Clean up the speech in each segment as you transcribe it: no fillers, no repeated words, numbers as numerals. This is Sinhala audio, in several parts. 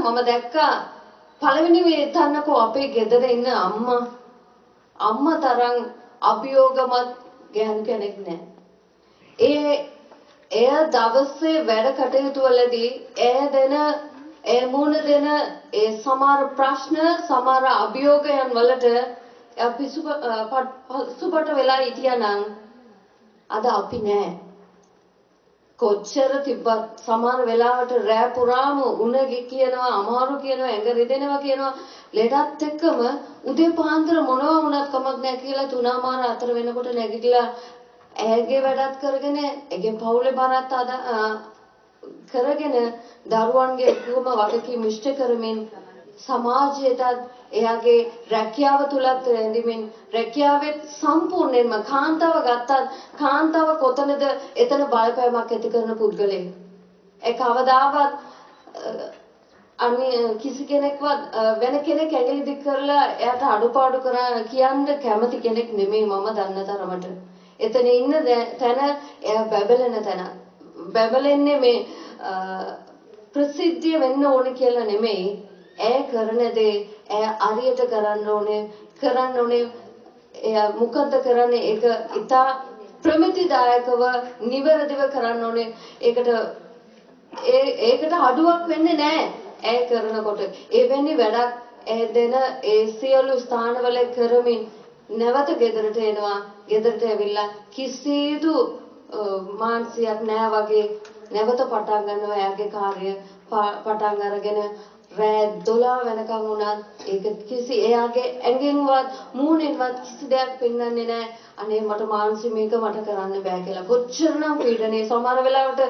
මම දැක්කා පළවෙනි හිතන්නකෝ අපේ ගෙදර ඉන්න අම්මා අම්මා තරම් අභියෝගමත් ගෑනු කෙනෙක් නෑ. ඒ එය දවසේ වැඩ කටයුතු වලදී එය දෙන ඒ මුණ දෙන ඒ සමහර ප්‍රශ්න සමහර අභියෝගයන් වලට එයා පිසුපට වෙලා හිටියානම් අද අපි නෑ. කොච්චර තිබ්බත් සමහර වෙලාවට රෑ පුරාම උණ කියනවා, අමාරු කියනවා, ඇඟ රිදෙනවා කියනවා. ලෙඩත් එක්කම උදේ පාන්දර මොනවා වුණත් කමක් නෑ කියලා 3:30 4 වෙනකොට නැගිටලා ඇයගේ වැඩත් කරගෙන ඇගේ පවුලේ බරත් අද කරගෙන දරුවන්ගේ ඔක්කොම වගකීම් ඉෂ්ට කරමින් සමාජයටත් එයාගේ රැකියාව තුලත් රැඳෙමින් රැකියාවෙත් සම්පූර්ණයෙන්ම කාන්තාව ගත්තත් කාන්තාව කොතනද එතන බලපෑමක් ඇති කරන පුද්ගලයෙක්. ඒ කවදාවත් අනි කිසි කෙනෙක්වත් වෙන කෙනෙක් ඇඟිලි දික් කරලා එයාට අඩුපාඩු කරා කියන්න කැමති කෙනෙක් නෙමෙයි මම දන්න තරමට. එතන ඉන්න තැන එයා බැබලෙන තැන. බැබලෙන්නේ මේ ප්‍රසිද්ධිය වෙන්න ඕනේ කියලා නෙමෙයි. ඇය කරන දේ ඇය අරියට කරන්න ඕනේ, කරන්න ඕනේ. එයා මොකද්ද කරන්නේ? ඒක ඉතා ප්‍රමිතිදායකව නිවැරදිව කරන්න ඕනේ. ඒකට ඒකට අඩුවක් වෙන්නේ නැහැ ඇය කරනකොට. ඒ වෙන්නේ වැඩක් ඇය දෙන ඒ සියලු ස්ථානවල කරමින් නැවත ගෙදරට එනවා. ගෙදරට ඇවිල්ලා කිසිදු මානසියක් නෑ වගේ නැවත පටන් ගන්නවා එයාගේ කාර්ය. පටන් අරගෙන රෑ 12 වෙනකන් වුණත් ඒක කිසි එයාගේ ඇඟෙන්වත් මූණෙන්වත් කිසි දෙයක් පෙන්වන්නේ නෑ. අනේ මට මානසික මේක මට කරන්න බෑ කියලා. කොච්චරනම් පීඩනේ. සමහර වෙලාවට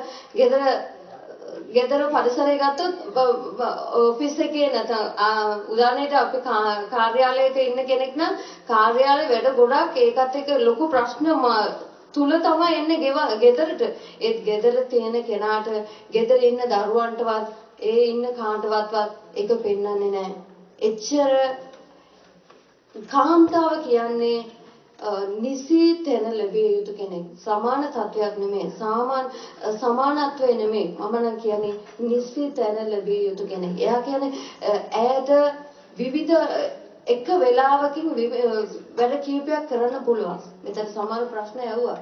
ගෙදර පරිසරය ගත්තොත් ඔෆිස් එකේ නැත්නම් උදාහරණයට අපි කාර්යාලයක ඉන්න කෙනෙක් නම් කාර්යාලේ වැඩ ගොඩක් ඒකත් එක්ක ලොකු ප්‍රශ්න තුල තමයි එන්නේ ගෙදරට. ඒත් ගෙදර තියෙන කෙනාට ගෙදර ඉන්න දරුවන්ටවත් ඒ ඉන්න කාටවත් ඒක පෙන්වන්නේ නැහැ. එච්චර කාන්තාව කියන්නේ නිසි තැන ලැබිය යුතු කෙනෙක්. සමාන තත්වයක් නෙමෙයි. සමානත්වය නෙමෙයි. මම නම් කියන්නේ නිසි තැන ලැබිය යුතු කෙනෙක්. එයා කියන්නේ ඇයට විවිධ එක වෙලාවකින් වැඩ කීපයක් කරන්න පුළුවන්. මෙතන සමහර ප්‍රශ්න ඇහුවා.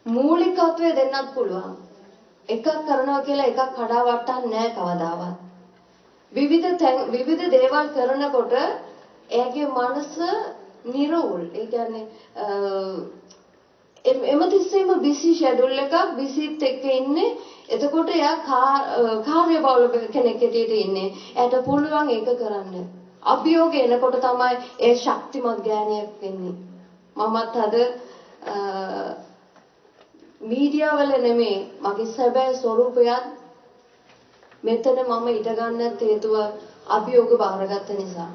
මූලිකත්වය දෙන්නත් පුළුවන්. එකක් කරනවා කියලා එකක් කඩා වට්ටන්නේ නැහැ කවදාවත්. විවිධ දේවල් කරනකොට එයාගේ මනස නිරවුල්. ඒ කියන්නේ එම තිස්සෙම බිසි ෂෙඩියුල් එකක් බිසිත් එක්ක ඉන්නේ. එතකොට එයා කාර්යබහුල කෙනෙක් හැටියට ඉන්නේ. එයාට පුළුවන් ඒක කරන්න. අභියෝග එනකොට තමයි ඒ ශක්තිමත් ගෑණියක් වෙන්නේ. මමත් අද මීඩියා වල නෙමෙයි මගේ සැබෑ ස්වරූපයත් මෙතන මම ඉඳ ගන්නත් හේතුව අභියෝග බාරගත්ත නිසා.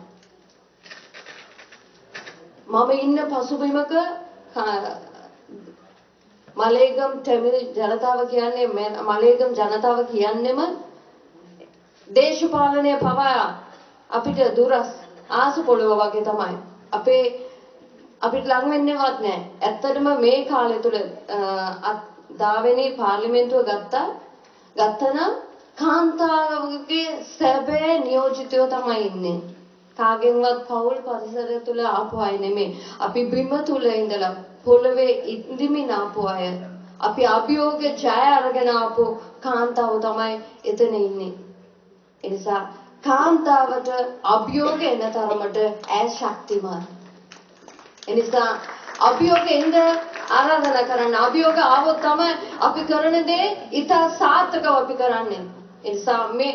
මම ඉන්න පසුබිමක මලේගම් තමිල් ජනතාව කියන්නේ මලේගම් ජනතාව කියන්නේම දේශපාලනය පවා අපිට දුරස් ආසු පොළොව වගේ තමයි. අපේ අපිට ලං වෙන්නේවත් නෑ. ඇත්තටම මේ කාලය තුල දාවෙනි පාර්ලිමේන්තුව ගත්තනම් කාන්තාවගේ සැබෑ නියෝජිතයෝ තමයි ඉන්නේ. කාගෙන්වත් පවුල් පරිසරය තුල ආපු අය නෙමෙයි. අපි බිම තුල ඉඳලා පොළවේ ඉඳිමින් ආපු අය. අපි අභියෝග ජය අරගෙන ආපු කාන්තාව තමයි එතන ඉන්නේ. ඒ නිසා කාන්තාවට අභියෝග එන තරමට ඈ ශක්තිමත්. ඒ නිසා අභියෝග එන්න ආරාධනා කරන්න. අභියෝග ආවොත් තමයි අපි කරන දේ ඉතා සාර්ථකව අපි කරන්නේ. ඒ නිසා මේ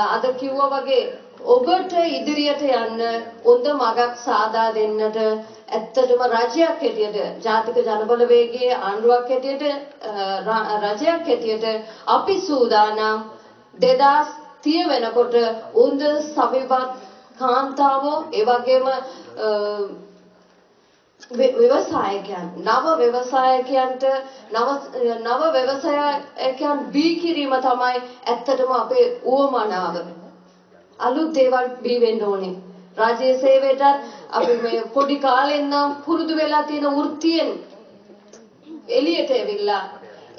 අද කිව්වා වගේ ඔබට ඉදිරියට යන්න හොඳ මගක් සාදා දෙන්නට ඇත්තටම රජයක් හැටියට ජාතික ජනබලවේගයේ ආණ්ඩුවක් හැටියට රජයක් හැටියට අපි සූදානම් 2030 වෙනකොට හොඳ සවිවත් කාන්තාවෝ ඒ වගේම ව්‍යවසායකයන් නව ව්‍යවසායකයන්ට නව ව්‍යවසායකයන් බිහි කිරීම තමයි ඇත්තටම අපේ උවමනාව. අලුත් දේවල් බිහි වෙන්න ඕනේ. රාජ්‍ය සේවයටත් අපි මේ පොඩි කාලේ ඉඳන් පුරුදු වෙලා තියෙන වෘත්තියෙන් එළියට ඇවිල්ලා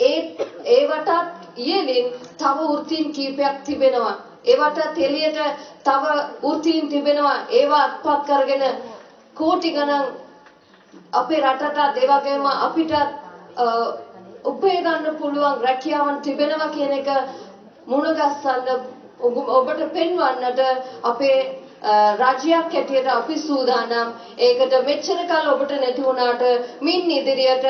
ඒවටත් ඉහළින් තව වෘත්තීන් කීපයක් තිබෙනවා. ඒවට එළියට තව වෘත්තීන් තිබෙනවා. ඒවා අත්පත් කරගෙන කෝටි ගණන් අපේ රටටත් ඒ වගේම අපිටත් උපය ගන්න පුළුවන් රැකියාවන් තිබෙනවා කියන එක මුණ ගස්සන්න, ඔබට පෙන්වන්නට අපේ රජයක් හැටියට අපි සූදානම්. ඒකට මෙච්චර කල් ඔබට නැති වුණාට මින් ඉදිරියට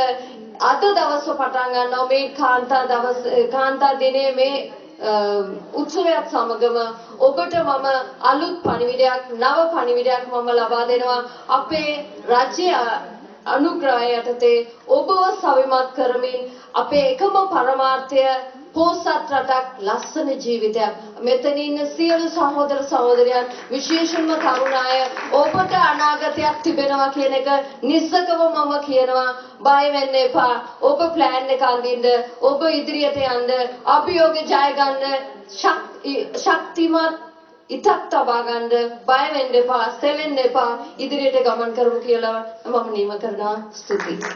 අද දවස පටන් ගන්නවා මේ කාන්තා දවස්, කාන්තා දිනේ මේ උත්සවයත් සමගම ඔබට මම අලුත් පණිවිඩයක්, නව පණිවිඩයක් මම ලබා දෙනවා. අපේ රජය අනුග්‍රහය යටතේ ඔබව සවිමත් කරමින් අපේ එකම පරමාර්ථය පෝසත් රටක්, ලස්සන ජීවිතයක්. මෙතන ඉන්න සියලු සහෝදර සහෝදරයන්, විශේෂයෙන්ම තරුණ අය, ඔබට අනාගතයක් තිබෙනවා කියන එක නිසකව මම කියනවා. බය වෙන්න එපා. ඔබ ප්ලෑන් එක අඳින්න, ඔබ ඉදිරියට යන්න, අභියෝග ජය ගන්න ශක්තිමත් ඉතක් තබා ගන්න. බය වෙන්න එපා, සෙලෙන්න එපා, ඉදිරියට ගමන් කරමු කියලා මම නිම කරනවා. ස්තුතියි.